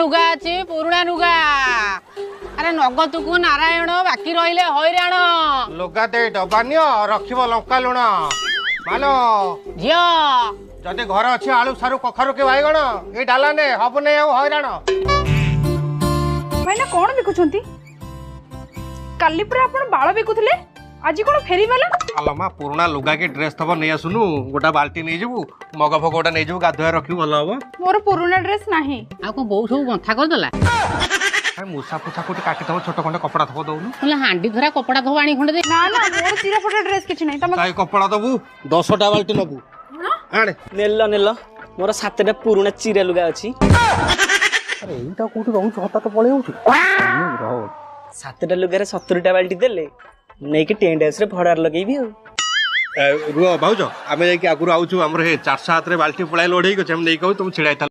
ଲୁଗା ଅଛି, ପୁରୁଣା ଲୁଗା। ଆରେ ନଗଦକୁ ନାରାୟଣ, ବାକି ରହିଲେ ହଇରାଣ। ଲୁଗା ଦେଇ ଡବା ନିଅ, ରଖିବ ଲଙ୍କା ଲୁଣ ମାଲୋ। ଝିଅ, ଯଦି ଘର ଅଛି ଆଳୁ, ସାରୁ, କଖାରୁ କି ବାଇଗଣ, ଏଇ ଡାଲା ନେ, ହବନି ଆଉ ହଇରାଣ। ଭାଇନା, କଣ ବିକୁଛନ୍ତି? କାଲି ପୁରା ଆପଣ ବାଳ ବିକୁଥିଲେ, ଆଜି କଣ ଫେରିବାଲା? ଆଲୋ ମା, ପୁରୁଣା ଲୁଗା କି ଡ୍ରେସ୍ ଥବ ନେଇ ଆସୁନୁ। ଗୋଟା ବାଲ୍ଟି ନେଇଯିବୁ, ମଗ ଫଗ ଗୋଟା ନେଇଯିବୁ, ଗାଧୁଆ ରଖିବୁ, ଭଲ ହବ। ମୋର ପୁରୁଣା ଡ୍ରେସ୍ ନାହିଁ। ଆଉ କଣ ବୋଉ ସବୁ ଗନ୍ଥା କରିଦେଲା? ଆରେ ମୂଷା ଫୁଷା କୋଉଠି କାଟିଥବ, ଛୋଟ ଖଣ୍ଡେ କପଡ଼ା ଥବ, ଦଉନୁ। ନହେଲେ ହାଣ୍ଡି ଧରା କପଡ଼ା ଥବ, ଆଣି ଖଣ୍ଡେ ଦେ। ନା ନା, ମୋର ଚିରା ଫଟା ଡ୍ରେସ୍ କିଛି ନାହିଁ, ତମେ କାଇ କପଡ଼ା ଦବୁ, 10ଟା ବାଲ୍ଟି ନବୁ, ଆଣେ। ନେଲ ନେଲ, ମୋର 7ଟା ପୁରୁଣା ଚିରା ଲୁଗା ଅଛି। ଆରେ ଏଇଟା କୋଉଠି ରହୁଛୁ, ହଠାତ୍ ପଳେଇ ଯାଉଛୁ? 7ଟା ଲୁଗାରେ 70ଟା ବାଲ୍ଟି ଦେଲେ ମୁଁ ନେଇକି ଟେଣ୍ଟ ହାଉସରେ ଭଡ଼ାରେ ଲଗେଇବି। ଆଉ ରୁହ ଭାଉଜ, ଆମେ ଯାଇକି ଆଗରୁ ଆଉଛୁ। ଆମର ହେ 400 ହାତରେ ବାଲ୍ଟି ପଳାଇ ଲୋଡ୍ ହେଇକି ଅଛି, ଆମେ ନେଇକି ଆଉଛୁ, ତମେ ଛିଡ଼ା ହେଇଥାଅ।